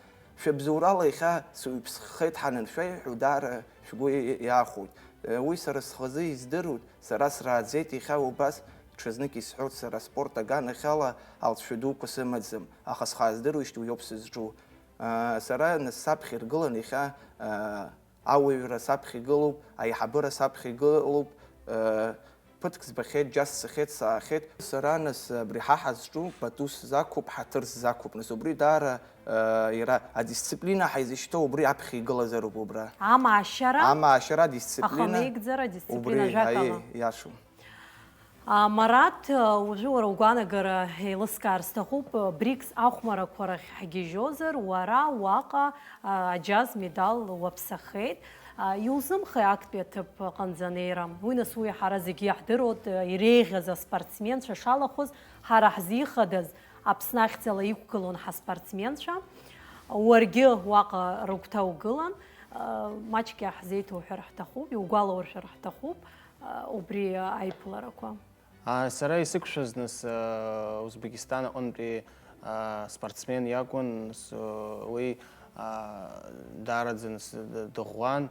шәыбзоурала иахьа сыҩԥсххеит ҳаныншәа иҳәо даара шәгәы иаахәоит. Уи сара схазы издыруеит, сара срааӡеит иахьа убас, ҽазнык исҳәоит, сара аспорт аганахьала алҵшәа дуқәа сымаӡам, аха схы аздыруеижьҭеи уиоуп сызҿу. Сара нас саԥхьа иргылан иахьа, ауаҩра саԥхьа игылоуп, аиҳабыра саԥхьа игылоуп, ԥыҭк збахьеит, џьа сцахьеит, саахьеит. Сара, нас, абри ҳа ҳазҿу пату сзақәуп, ҳаҭыр сзақәуп. Нас убри даара, э, иара адисциплина ҳаизышьҭоу убри аԥхьа игылазароуп убра. Амаашьара? Амаашьара, адисциплина. Аха амеигӡара, адисциплина, Убри, ажәакала. Аиеи, иашоуп. А, Мараҭ, уажәы уара угәаанагара еилыскаар сҭахуп, БРИКС ахәмарақәа рахь ҳгьежьозар, уара уаҟа, а, аџьаз медал уаԥсахеит. А, иузымхеи актәи аҭыԥ аҟынӡа анеира? Уи нас уи ҳара зегьы иаҳдыруеит, а, иреиӷьыз аспортсменцәа шалахәыз, ҳара ҳзихадаз Аԥсны ахьӡала иқәгылон ҳаспортсменцәа. Уаргьы уаҟа рыгәҭа угылан, а, маҷк иаҳзеиҭоуҳәар ҳҭахуп, иугәалауршәар ҳҭахуп, а, убри аиԥыларақәа. А, сара исықәшәаз, нас, а, Узбекистан аҟынтәи, а, спортсмен иакәын, нас, а, уи, а, даараӡа, нас, д-, дыӷәӷәан,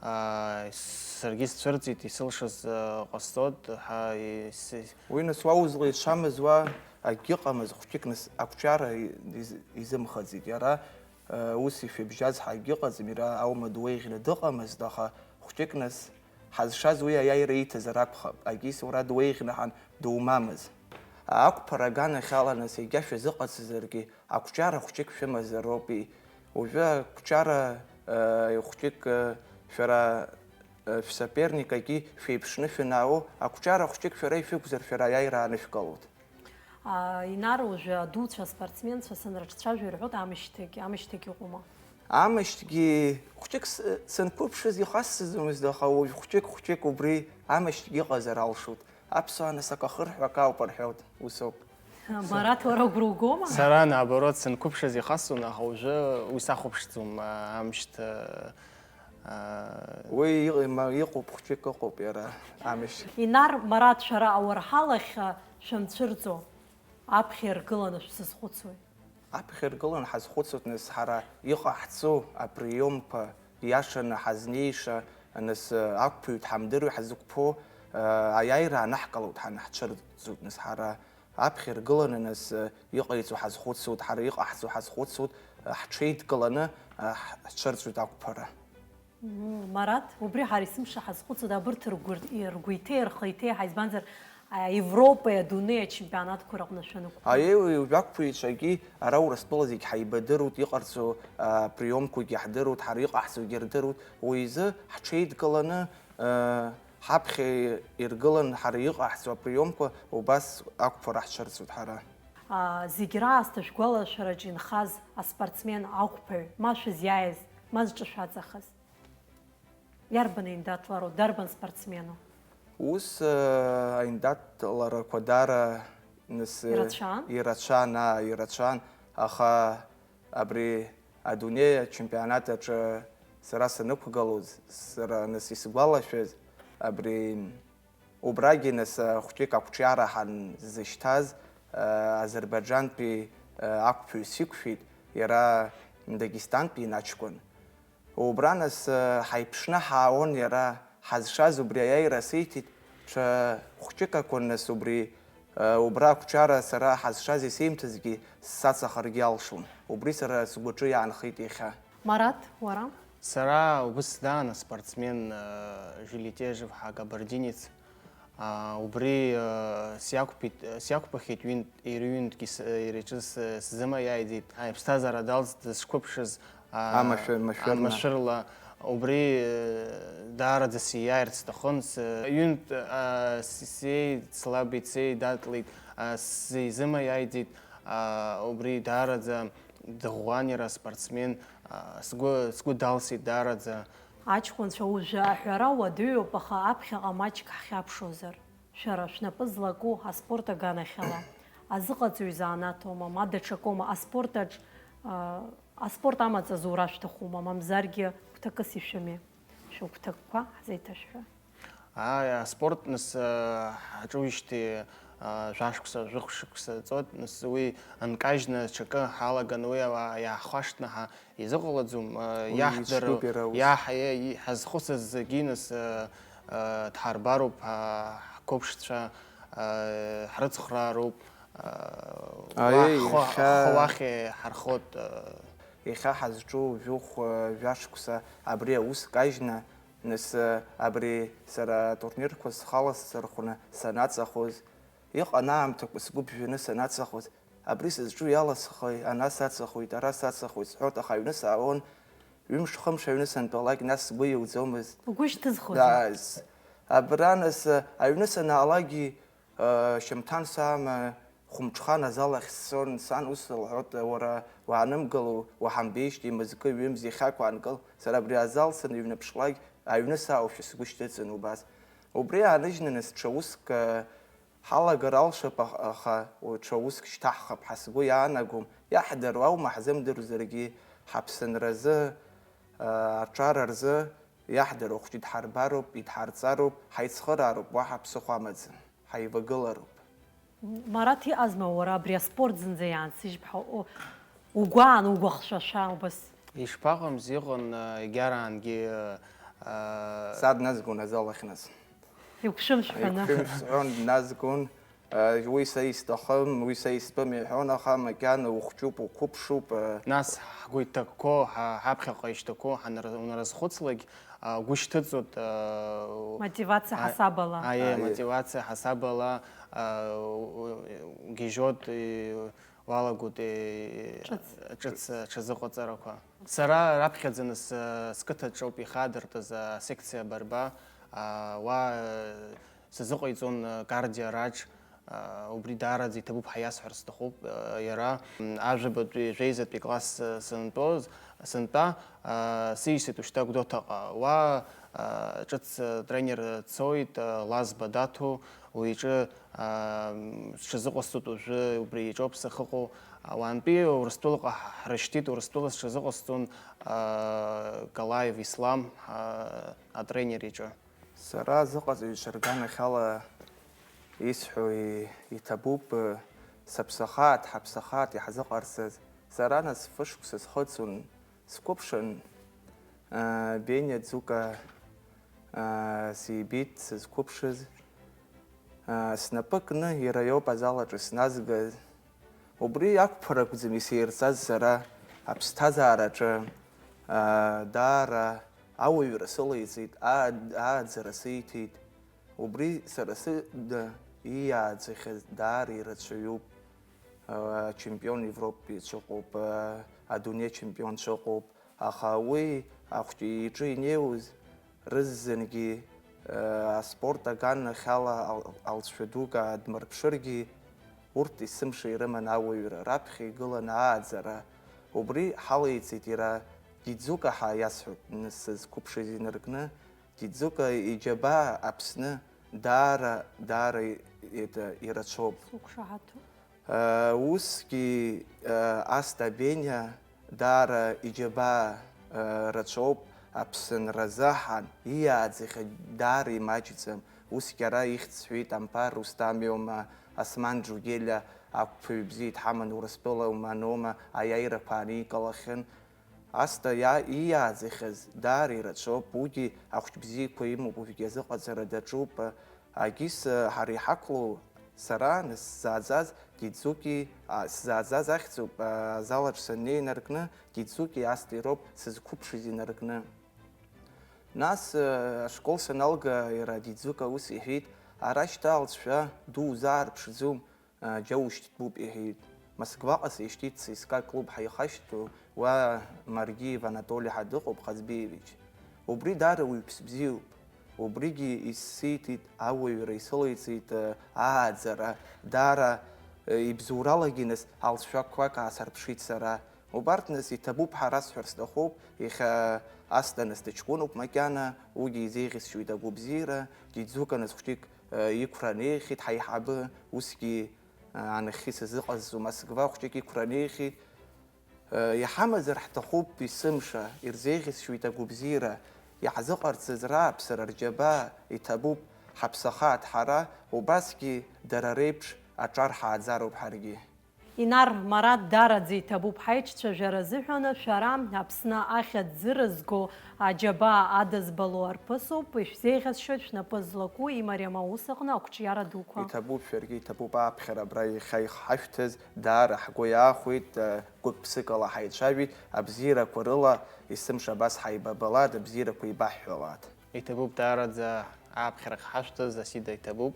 а, саргьы сцәырҵит, исылшаз, а, ҟасҵоит, ҳа, ис-, Уи, нас, уа узлеицәамыз уа акгьы ыҟамызт, хәҷык, нас, ақәҿиара из-, изымхаӡеит иара, а, ус ишәыбжьаз ҳәа акгьы ыҟаӡам, иара аума дуеиӷьны дыҟамызт, аха хәҷык, нас, Ҳазшаз уи аиааира ииҭазар акәхап, Агис уара дуеиӷьны ҳан думамыз. Ақәԥара аганахьала нас егьа шәазыҟаҵазаргьы, ақәҿиара хәҷык шәымазароуп, уажәы ақәҿиара, э, хәҷык, э, шәара, э, шәсоперникгьы шәеиԥшны шәанаауо, ақәҿиара хәҷык шәара ишәықәзар, шәара аиааира аанышәгалоит. А, Инар, уажәы адуцәа, аспортсменцәа санрыҿцәажәо ирҳәоит амышьҭагь, амышьҭагь ыҟоума? Амышьҭгьы хәҷык с-, санқәыԥшыз ихасҵаӡомызт, аха уажә хәҷык-хәҷык убри амышьҭгьы ыҟазар алшоит. Аԥсуаа нас акы ахырҳәа акы ауп рҳәоит, усоуп. Мараҭ, уара агәра угома? Сара, наоборот, санқәыԥшыз ихасҵон, аха уажәы уи сахәаԥшӡом, а, амшьҭа, а, Уи иҟ-, ма-, иҟоуп, хәҷык ыҟоуп иара амышьҭ. Инар, Мараҭ, шәара ауарҳалахь, а, шәымцәырҵо, аԥхьа иргыланы шәсызхәыцуеи? Аԥхьа иргыланы ҳазхәыцуеит, нас, ҳара иҟаҳҵо априомқәа иашаны ҳазнеиша, нас, ақәԥаҩ дҳамдыруеи ҳазықәԥо, аиааира анаҳгалоит, ҳанаҳцәырҵуеит, нас, ҳара аԥхьа иргыланы, нас, иҟаиҵо ҳазхәыцуеит, ҳара иҟаҳҵо ҳазхәыцуеит, ҳҽеидкыланы, ҳ-, ҳцәырҵуеит ақәԥара. Мм, Мараҭ, убри ҳара есымша ҳазхәыцуеит, абырҭ ргәы, ргәы иҭеи рхы иҭеи ҳәа, избанзар, а, Европеи адунеи ачемпионатқәа рыҟны шәанықәԥо. Аиеи, уи жәақәԥаҩцәагьы ара Урыстәыла зегь ҳаибадыруеит, иҟарҵо, а, приомқәагьы ҳдыруеит, ҳара иҟаҳҵогьы рдыруеит, уи изы ҳҽеидкыланы, а, ҳаԥхьа иргылан ҳара иҟаҳҵо априомқәа убас ақәԥара ҳцәырҵуеит ҳара. А, зегь раасҭа шәгәалашәараҿы инхаз аспортсмен ақәԥаҩ, ма шәызиааиз, ма зҿы шәаҵахаз. Иарбан аиндаҭлароу, дарбан спортсмену? Ус, э, аиндаҭларақәа даара нас, э, Ирацәан? Ирацәан, аа, ирацәан, аха абри адунеи ачемпионат аҿы сара санықәгылоз, сара нас исгәалашәаз, абри убрагьы нас, э, хәҷык ақәҿиара ҳанзышьҭаз, э, Азербаиџьантәи, э, ақәԥаҩыс иқәшәеит, иара Дагестантәи инаҷкәын. Убра нас, э, ҳаиԥшны ҳаауан иара, ҳазшаз убри аиааира сеиҭеит, ҽа хәҷык акәын нас убри, э, убра ақәҿиара сара ҳазшаз исеимҭазгьы сацахаргьы алшон. Убри сара сгәаҿы иаанхеит иахьа. Мараҭ, уара? Сара убыс даан аспортсмен, э, Желетежев ҳәа акабардинец. Аа, убри, э, сиақәԥеит, э, сиақәԥахьеит ҩынтә, иара ҩынтәгьы с-, э, иара иҿы с-, сзымаиааиӡеит. Аиԥсҭазаара далҵт дысқәыԥшыз, аа, Амашәыр-, машәырла. Амашәырла. Убри, э, даараӡа сиааирц сҭахын. С-, ҩынтә, аа, с-, сеидслабит, сеидатлеит, аа, сизымаиааиӡеит. Аа, убри даараӡа дыӷәӷәан иара, спортсмен, аа, сгәы, сгәы далсит даараӡа. Аҷкәынцәа, уажәы аҳәара уадаҩуп, аха аԥхьаҟа маҷк ҳхьаԥшуазар, шәара шәнапы злаку аспорт аганахьала, азыҟаҵаҩ занааҭоума, ма даҽакоума, аспорт аҿ, а, аспорт амаҵ азура шәҭахума, мамзаргьы гәҭакыс ишәыми, шәыгәҭакқәа ҳзеиҭашәҳәа. Ааи, аспорт, нас, а, ҳаҿуижьҭеи, а, жәашықәса, жәохә шықәса ҵуеит, нас, уи нкажьны ҽакы ҳалаган, уи ауаа иаҳхәашҭны ҳа-, изыҟалаӡом, а, Уи иаҳдыруа, ицәгьоуп иара ус. Иаҳ-, иа-, и-, ҳазхәыцыз зегьы, нас, а, а, дҳарбароуп, ҳа-, ҳқәыԥшцәа, а, ҳрыцхраароуп, а, Аиеи, уа-, ҳхы, иахьа ҳхы уахь иҳархот, а. Иахьа ҳазҿу жәохә, а, жәашықәса абри аус кажьны, Нас, э, абри сара атурнирқәа схала сырхәны санаҵахоз, иҟан аамҭақәа сгәы ԥжәаны санаҵахоз, абри сызҿу иаласхеи, ана саҵахоит, ара саҵахоит сҳәоит, аха аҩны саауан, ҩымш-хымш аҩны сантәалак, нас сгәы иуӡомызт. Угәы шьҭызхуазеи? Даас. Абра нас, э, аҩны санаалакгьы, Шьамҭан саама, хәымҽхан азал ахь сцон, сан ус лҳәот, уара уаанымгыло, уаҳамбеижьҭеи мызкы ҩымз иахьак уаанкыл, сара абри азал саныҩнаԥшлак, аҩны сааушәа сгәы шьҭыҵын убас. Убри ааныжьны нас ҽа уск, э, ҳалагар алшап, ах-, аха ҽа уск шьҭаҳхып ҳәа сгәы иаанагом, иаҳдыруа аума ҳзымдыруазаргьы, ҳаԥсынразы, э, аҿар рзы, иаҳдыруа хәҷы дҳарбароуп, идҳарҵароуп, ҳаицхыраароуп, уаҳа ԥсыхәа амаӡам. Ҳаивагылароуп. Мараҭ, иҟазма уара абри аспорт зынӡа иаансыжьп ҳәа у-, угәаан, угәахшәашәа убас? Ишԥаҟамзи, иҟан, а, егьараангьы, а, Са дназгон азал ахь нас. Иқәшәым шәҳәаны. Иқәшәым сҳәон, дназгон. А, уи са исҭахым, уи са истәым иҳәон, аха макьана ухәҷуп, уқәыԥшуп, а. Нас ҳгәы иҭакқәо, ҳа-, ҳаԥхьаҟа ишьҭақәо ҳанар-, унарызхәыцлак, Агәышьҭыҵуеит, а, Мотивациа а, ҳасабала. Аиеи, аиеи. Мотивациа ҳасабала, а, у-, у-, гьежьуеит, и, уалагоит, и, Ҿыц. Ҿыц, а, ҽазыҟаҵарақәа. Сара раԥхьаӡаны с-, сқыҭаҿоуп ихадыртыз асекциа борьба, а, уа, а, сазыҟаиҵон, а, кардио раџ, Убри даараӡа иҭабуп ҳәа иасҳәар сҭахуп, иара. М, ажәабатәи, жәеизатәи класс, э, сынтәоз, сынтәа, э, сиасит ушьҭа Гәдоуҭаҟа. Уа, э, ҿыц, э, тренер дцоит, э, Лаз Бадаҭу, уи иҿы, э, м, сҽазыҟасҵоит уажәы, убри иаҿоуп сахьыҟоу. Уаантәи Урыстәылаҟа ҳрышьҭит, Урыстәыла сҽазыҟасҵон, э, Галаев Ислам, э, атренер иҿы. Сара азыҟаҵаҩцәа рганахьала исҳәо и-, иҭабуп, сыԥсахааит, ҳаԥсахааит иаҳзыҟарҵаз. Сара нас фышықәса схыҵуан, сқәыԥшын, аа, Бениа Дзука, аа, сибеит сызқәыԥшыз. Аа, снапы кны иара иоуп азал аҿы сназгаз. Убри ақәԥара акәӡам исирҵаз сара, аԥсҭазаараҿы, аа, даара ауаҩра сылеиҵеит, аа-, ааӡара сиҭеит. Убри сара сыда ииааӡахьаз даара ирацәаҩуп. Аа, ачемпион Европа ицәыҟоуп, аа, адунеи ачемпионцәа ыҟоуп. Аха уи ахәҷы иҿы инеиуаз рызынгьы, э, аспорт аганахьала ал-, алҵшәа дук аадмырԥшыргьы, урҭ есымша ирыман ауаҩра, раԥхьа игылан ааӡара. Убри ҳалеиҵеит иара Дидзука ҳәа иасҳәап, нас сызқәыԥшыз инаркны, Дидзука иџьабаа Аԥсны даара, даара и-, это, ирацәоуп. Суқәшаҳаҭуп. Усгьы, Аста Бениа даара иџьабаа рацәоуп Аԥсынра азыҳәан, ииааӡахьа даара имаҷӡам. Усгьы ара ихьӡ сҳәеит, Амԥар Рустам иоума, Осман Џьугелиа ақәԥаҩ бзиа дҳаман, Урыстәыла уманома аиааирақәа ааникылахьан. Аста иа-, ииааӡахьаз даара ирацәоуп, уигьы ахәыҷ бзиақәа имоуп, уажәгьы азыҟаҵара даҿуп. Агьыс, ҳара иҳақәлоу, сара, нас, сзааӡаз Дидзуки, а, сзааӡаз ахьӡуп, а, азалаҿ саннеи инаркны, Дидзуки Асти роуп сызқәыԥшыз инаркны. Нас, а, ашкол саналга, иара Дидзука ус иҳәеит, ара шьҭа алҵшәа ду узаарԥшӡом, Џьоушьҭтәуп, иҳәеит. Москваҟа сишьҭит сиска клуб ҳаихашьҭу, уа Маргиев Анатоли ҳәа дыҟоуп, Ҟазбеевич. Убри даара уаҩԥс бзиоуп. Убригьы исиҭеит, ауаҩра исылеиҵеит, ааӡара, даара, ибзоуралагьы нас алҵшәақәак аасырԥшит сара. Убарҭ нас иҭабуп ҳәа расҳәар сҭахуп, иахьа Аста нас дыҷкәыноуп макьана, уигьы изеиӷьасшьоит агәабзиара, Дидзука нас хәҷык, э, иқәра неихьеит ҳаиҳабы, усгьы, э, анахьхьи сазыҟазҵо Москва хәҷык иқәра неихьеит. Э, иҳамазар ҳҭахуп есымша, ирзеиӷьасшьоит агәабзиара, иаҳзыҟарҵаз рааԥсара рџьабаа иҭабуп, ҳаԥсахааит ҳара, убасгьы дара реиԥш аҿар ҳааӡароуп ҳаргьы. Инар Марат, дараӡа иҭабуп ҳаиҿцәажәара азыҳәан, шәара Аԥсны ахьӡ зырызго аџьабаа адызбало арԥысуп, ишәзеиӷьасшьоит шәнапы злаку имариам аус аҟны ақәҿиара дуқәа. Иҭабуп шәаргьы, иҭабуп аԥхьара абра иахьа ихҳашәҭыз, даара ҳгәы иаахәеит, гәык-ԥсыкала ҳаицәажәеит, абзиарақәа рыла есымша абас ҳаибабалааит, абзиарақәа еибаҳҳәалааит. Иҭабуп даараӡа аԥхьара хҳашәҭыз, Асида, иҭабуп.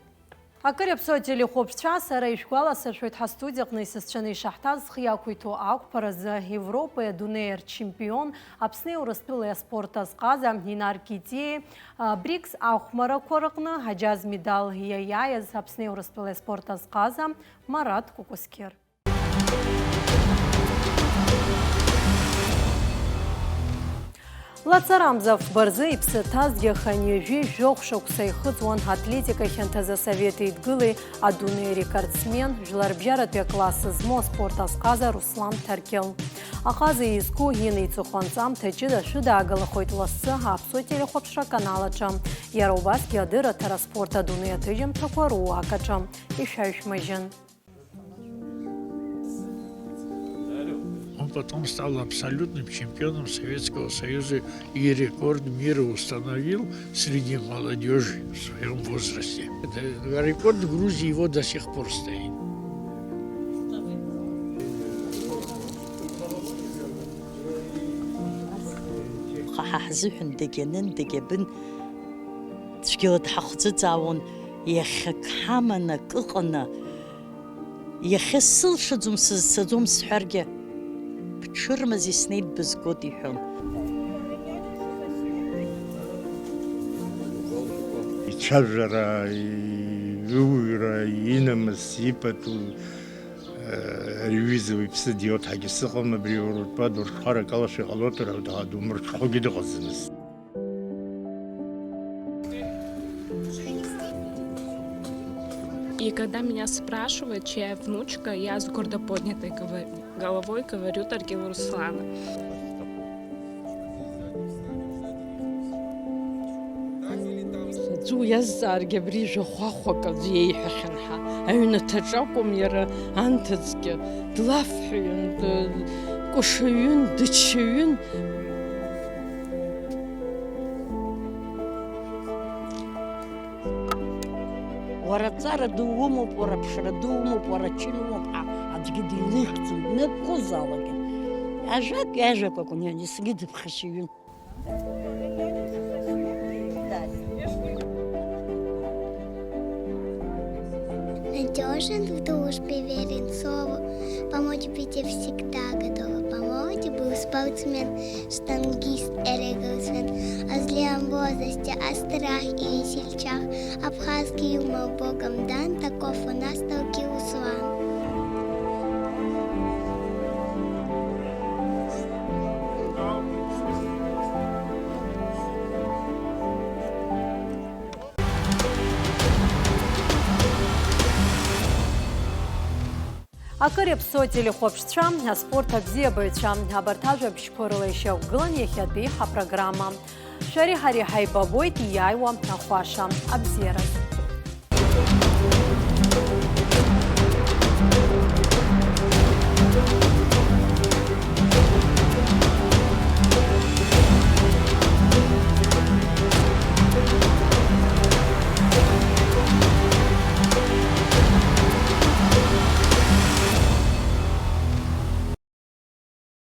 Акыр иаԥсоу ателехәаԥшцәа, сара ишәгәаласыршәоит, ҳастудиаҟны исасцәаны ишаҳҭаз зхы иақәиҭу ақәԥаразы Европеи адунеи арчемпион, Аԥсни Урыстәылеи аспорт азҟаза Инар Китиеи, а, БРИКС ахәмарақәа рыҟны аџьаз медал иаиааиз Аԥсни Урыстәылеи аспорт азҟаза Марат Кәыкәысқьыр. Лацарамза афба рзы иԥсы ҭазгьы аханҩажәи жәохә шықәса ихыҵуан атлетика хьанҭазы Асовет Еидгылеи адунеи рекордсмен, жәларбжьаратәи акласс змоу аспорт азҟаза Руслан Ҭаркьыл. Аҟаза изку инеиҵыху анҵамҭа ҷыда шәыдаагалахоит лассы аԥсуа телехәаԥшра аканал аҿы, иара убасгьы адырраҭара аспорт адунеи аҭыжьымҭақәа руак аҿы. Ишәаҩшәмыжьын. Он потом стал абсолютным чемпионом Советского Союза и рекорд мира установил среди молодёжи в своём возрасте. Это рекорд Грузии его до сих пор стоит. Ҳа Азыҳәан дагьанын, дагьабын, цәгьала дҳахӡыӡаауан, иахьак ҳаман, акы ыҟаны, иахьа сылшаӡом, сызцаӡом сҳәаргьы, бҽырмаз иснеит, бызгоит иҳәон. Ицәажәара, иҩуҩра, инамыс, ипату, э, ари ҩыза уаҩԥсы диоҭҳагьы сыҟам, абри уртәа дурҽхәар акалашәа иҟалоит, ара думырҽхәогьы дыҟаӡамызт. И когда меня спрашивает, чья я внучка, я с гордо поднятой говор-, головой говорю Таргил Руслана. Аӡәы уиазҵааргьы абри жәахәахәак аӡәы иеиҳәахьан ҳәа. Аҩнаҭаҿ акәым, иара анҭыҵгьы длафҳәаҩын, дкәашаҩын, дыччаҩын. Уара ҵара ду умоуп, уара ԥшра ду умоуп, уара чын умоуп ҳәа аӡәгьы дилихӡом, днапҟәызаалакгьы. Ажәак, иажәак акәын, иан-, есгьы дыԥхашьаҩын. Надёжен в дружбе, верен слову, помочь в беде всегда готовы. По молоде был спортсмен, штангист, эрегозвен, о злом возрасте, о страх и весельчах. Абхазский юмор богом дан, таков у нас Таргил Руслан. Акыр иаԥсоу ателехәаԥшцәа, аспорт абзиабаҩцәа, абарҭ ажәабжьқәа рыла ишьақәгылан иахьатәи ҳапрограмма. Шәареи ҳареи ҳаибабоит иааиуа ахәаша абзиараз.